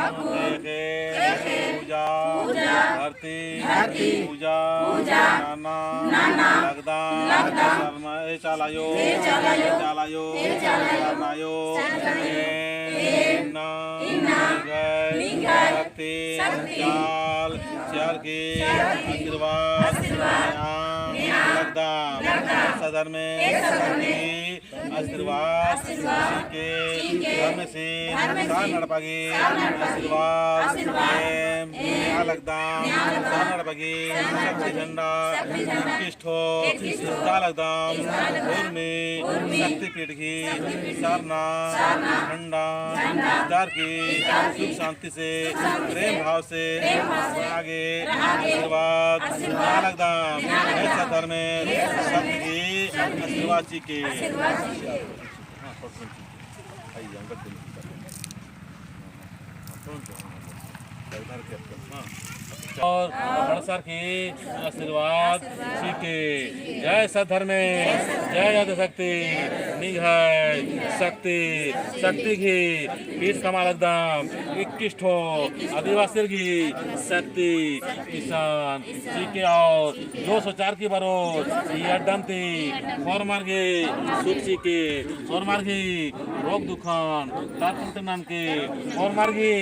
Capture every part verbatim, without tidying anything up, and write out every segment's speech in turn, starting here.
एखे पूजा धरती पूजा नना लगदम। ए चाला आयो, ए चाला आयो, सरना आयो, एम इन्ना निंग्है शक्ति चाल चिअर की आशीर्वाद नेआ लगदम। एसा धर्मे की आशीर्वाद चिके धर्मेसिन सरना एड़पा गही आशीर्वाद एम नेआ लगदम। सरना एड़पा गही शक्ति झंडा इक्कीस ठो इजता लगदम। उर्मी शक्तिपीठ गही सरना झंडा इजतार की सुख शांति से प्रेम भाव से आगे आशीर्वाद नेआ लगदम। एसा धर्मे शक्ति गही आशीर्वाद चिके। और बड़सर की आशीर्वाद चिके। जय सत धर्मे, जय आदिशक्ति, निंग्है शक्ति, शक्ति गही पीठ कमआ लगदम, इक्कीस ठो आदिवासिर गही शक्ति इसन चिके और जो सोचार की बरोत ई अड्डन ती होरमर गही सुख चिके, होरमर गही रोग दुखन तार तंत्र ननके, होरमर गही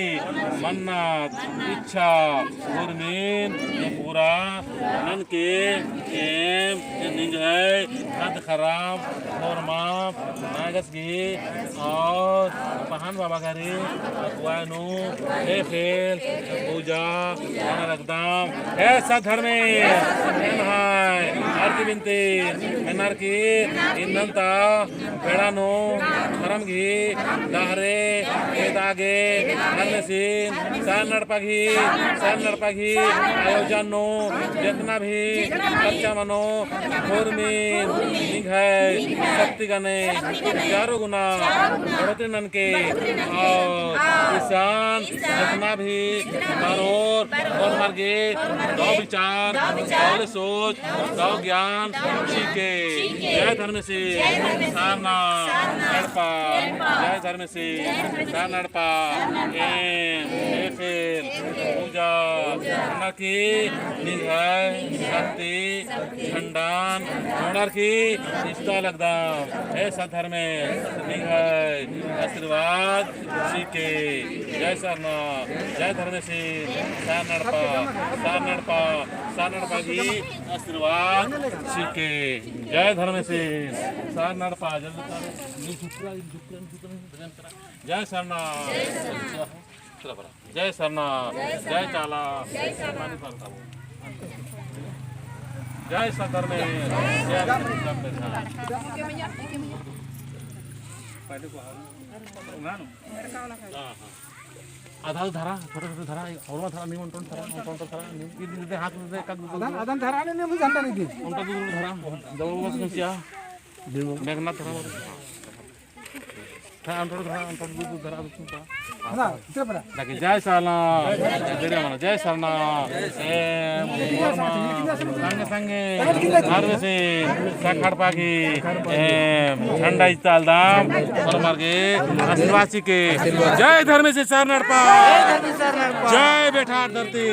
मन्नत इच्छा उर्मिन पूरा ननके एम निंग्है खद्द खर्रम होरमा नागस गही और पहान बाबा गही अगुवाई नू एफेल पूजा नना लगदम। एसा धर्मे एन हय आरती बिनती मेनर की इन्नन्ता बेड़ा नू धर्म गही डहरे एदा गे धर्मेसिन सरना एड़पा गही, सरना एड़पा गही आयोजन नू जेतना भी खर्चा मनो होरमी निंग्है शक्ति गने चारो गुना बढ़ोतरी ननके और इसन जेतना भी बरोर होरमर गे दव विचार, दव ले सोच, दव ज्ञान चिके। जय धर्मेसिन सरना एड़पा। जय धर्मेसिन सरना एड़पा। एम एफेल पूजा नना की निंग्है शक्ति झंडान जोड़ार की इजता लगदम। एसा धर्मे निंग्है आशीर्वाद चिके। जय सरना, जय धर्मेसिन सरना एड़पा, सरना एड़पा, सरना एड़पा गही आशीर्वाद चिके। जय धर्मेसिन सरना एड़पा। जय सरना। जय सरना, जय चाला, जय सत धर्मे, जय सत धर्मे। हाँ, हाँ। आधा धरा, छोटे छोटे धरा, और धरा, नीम ओन्टोन धरा, ओन्टोन धरा, नीम, इद, इद, हाथ में दे, कग, अदन, अदन धरा, नीम झंडा नहीं दी। ओन्टा दू धरा, जब वो बस में क्या? मेघनाथ धरा। हाँ, अंतोड़ धरा, अंतोड़ दू, दू धरा, दू धरा। ना, इतने बड़ा। ताकि जय सरना, जय सरना, जय सरना, ए, संगे संगे, हर से, सखड़ पाखी, ए, झंडा इजता लगदम, होरमर गे आशीर्वाद चिके। जय धर्मेसिन सरना एड़पा, जय बेठार धरती,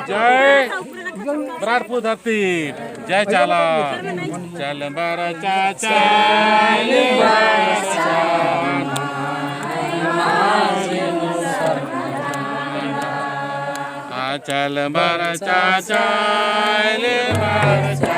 जय बरारपुर धरती, जय चाला। चल बरचा, चल बरचा। आ चल बरचा, चल बरचा।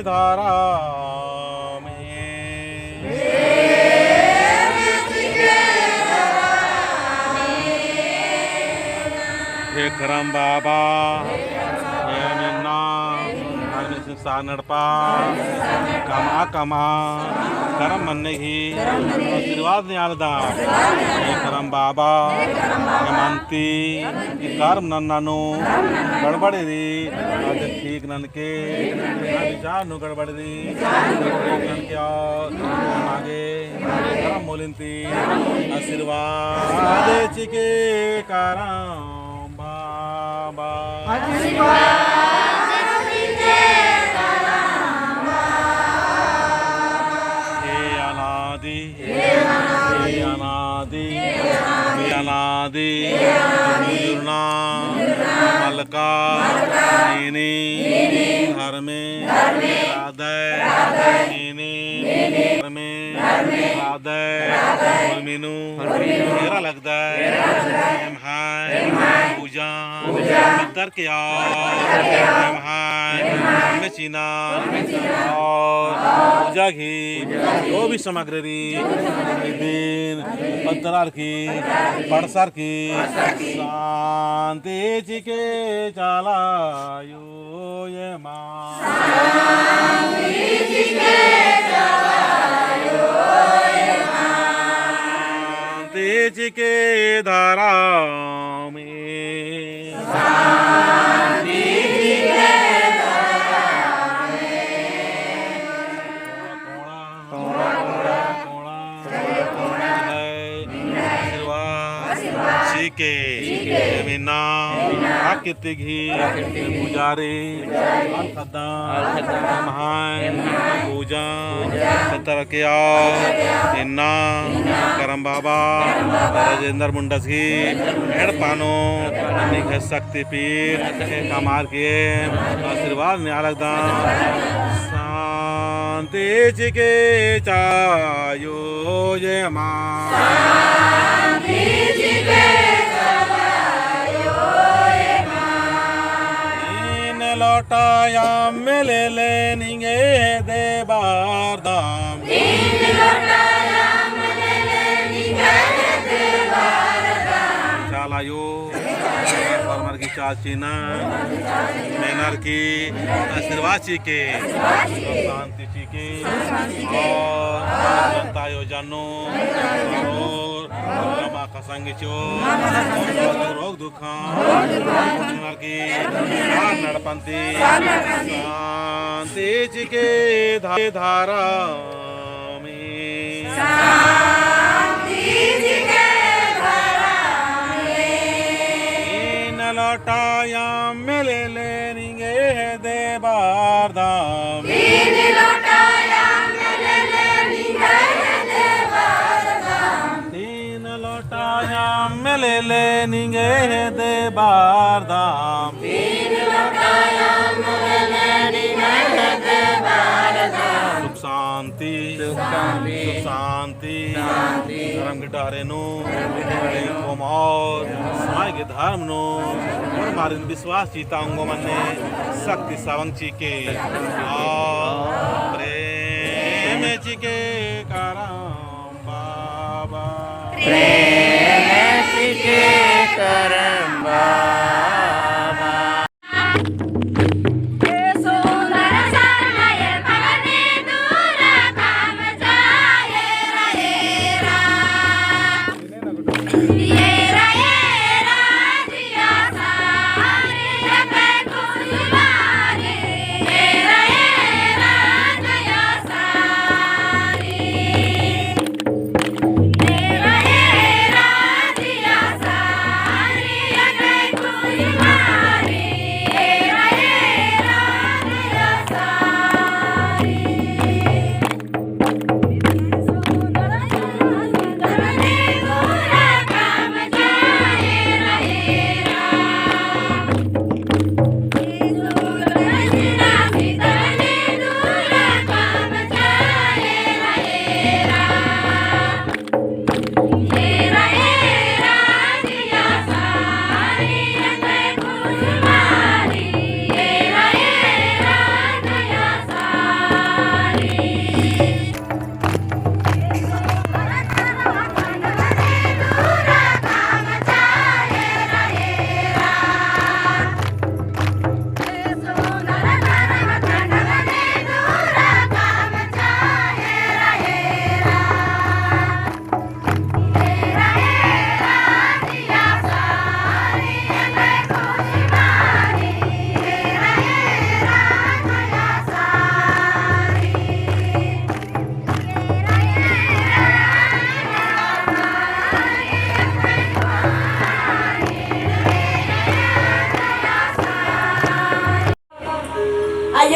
धरम हे। हे करम बाबा, हे मेन्ना, धर्मेस सार नड़पा, कमआ कमआ करम मन्ने ही आशीर्वाद नेआलदम। हे करम बाबा, एम अन्ती करम नन्ना नू गड़बड़ेरी, आदि ठीक ननके, विचार नू गड़बड़ेरी, ठीक ननके और आगे करम मोलिन ती आशीर्वाद चिके करम बाबा। हे अनादि, हे अनादि, हे अनादि, जुरना मलका नीनी धर्मे राधे, नीनी धर्मे राधे, होरमी नू एरा लगदय। एम्है पूजा पत्तर के और एम्है मेचिना और पूजा घी जो भी सामग्री रई, इदिन पत्तरर की, पड़सर की, शांति चिके चाला आयो एमा। शांति चिके धरम ए। शांति चिके धरम ए। कोड़ा, कोड़ा, कोड़ा, कोड़ा। आशीर्वाद चिके। एम इन्ना प्राकृतिक ही पुजारी अलखद्दम एम्है पूजा पत्तर के और इन्ना करम बाबा राजेंद्र मुंडस ही एड़पा नू निंग्है शक्ति पीठ कमअर के आशीर्वाद नेआ लगदम। शांति चिके चाला आयो एमा। शांति चिके चाला आयो एमा। तीन लोटा अम्म लेले निंग्है दे बरदम। तीन लोटा अम्म लेले निंग्है दे बरदम। चाला आयो होरमर की चाची नू मेनर की आशीर्वाद चिके, शांति चिके और जनता आयोजन नू और रमा खसंग चो रोग दुखा मेनर की साथ नड़पन्ती शांति चिके धा-, धारा शांति चिके धरम ए। तीन लोटा अम्म लेले निंग्है दे बरदम। तीन लोटा अम्म लेले निंग्है दे बरदम। तीन लोटा अम्म लेले निंग्है दे बरदम। तीन लोटा अम्म लेले निंग्है दे बरदम। सुख शांति, सुख शांति, सुख शांति, शांति। धरम के डहरे नू, धरम के डहरे नू। कोम और समाज के धरम नू, होरमारिन विश्वास चिता ओंगो मन्ने शक्ति सवंग चिके। और प्रेम चिके करम बाबा। प्रेम चिके करम बाबा।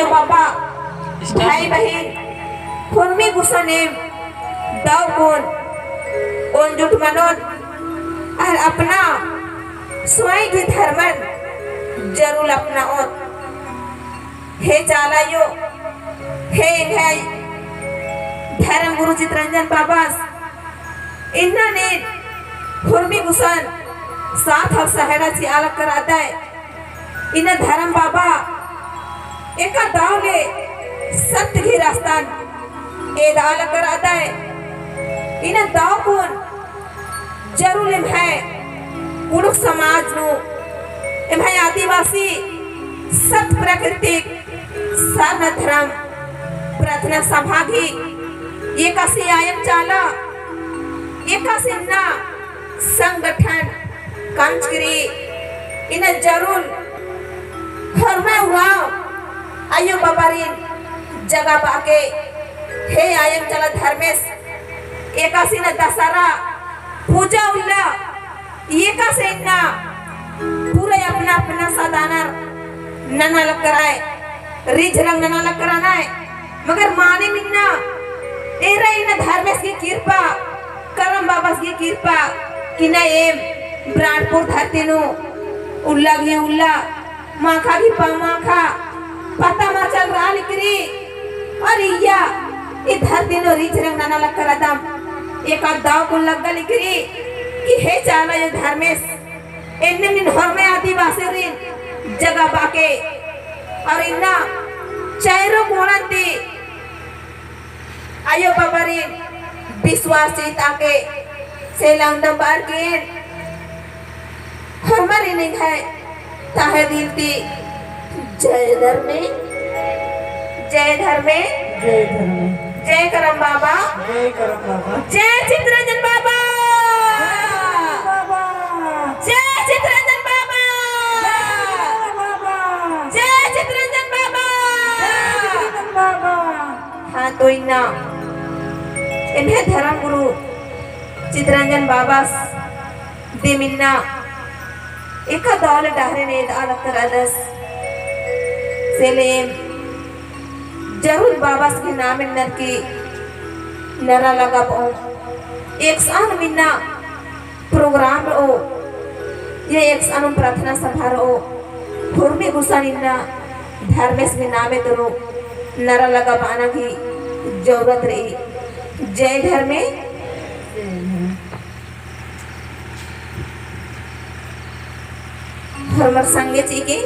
बाबा, भाई बहिन, हुरमी गुसन एम दव कुन ओन जुट मनोत, अर अपना स्वयं गही धर्मन जरूर अपनाओत। हे चाला अयो, हे एंग्है धर्म गुरु चितरंजन बाबस, इन्ना नीन हुरमी गुसन साथ अर सहेड़ा चिआ लक्कर अदय। इन्ना धर्म बाबा एका दव ले सत्य गही रस्तन एदआ लक्कर अदय। इन्ना दव कुन जरूर एम्है कुँड़ुख़ समाज नू, एम्है आदिवासी सत प्राकृतिक सरना धर्म प्रार्थना सभा गही एकासे आयंग चाला, एकासे इन्ना संगठन कमचकी रई, इन्ना जरूर होरमा उराँव अयो बाबारिन जगाबआ के, हे आयंग चाला धर्मेस, एकासे इन्ना दशहरा पूजा उल्ला एकासे इन्ना पूरा अपना अपना सादानर नना लक्कर आय, रिझ रंग नना लक्कर आय, मगर मानिम इन्ना एरा इन्ना धर्मेस गही किरपा, करम बाबस गही किरपा, कि ना एम ब्रांडपुर धरती नू उल्ला गही उल्ला माखा गही पा माखा, पता मा चलरआ लगी रई, अरा इय्या ई धरती नू रिझ रंग नना लक्कर अदम, एका दव कुन लग्गा लगी रई, कि हे चाला अयो धर्मेस, एन्ने नीन होरमर आदिवासिरिन जगाबआ के, अरा इन्ना चारो कोना ती अयो बाबारिन विश्वास चितआ के सेला उन्दम बअर की होरमारिन एंग्है तहे दिल ती जय धर्मे, जय धर्मे, जय धर्मे। जय करम बाबा, जय करम बाबा। जय चितरंजन बाबा, जय बाबा। जय चितरंजन बाबा, जय बाबा। जय चितरंजन बाबा, जय चितरंजन बाबा। हाँ, तो इन्ना एम्है धर्म गुरु चितरंजन बाबस दिम इन्ना एका दव ले डहरेन एदआ लक्कर अदस, से ले एम जरूर बाबस गही नामे ननर की नरा लगाबओ। एकसन इन्ना program रओ, या एकसन प्रार्थना सभा रओ, होरमी गुसन इन्ना धर्मेस गही नामे तरो नरा लगाबअना गही जरूरत रई। जय धर्मे। होरमर संगे चिके।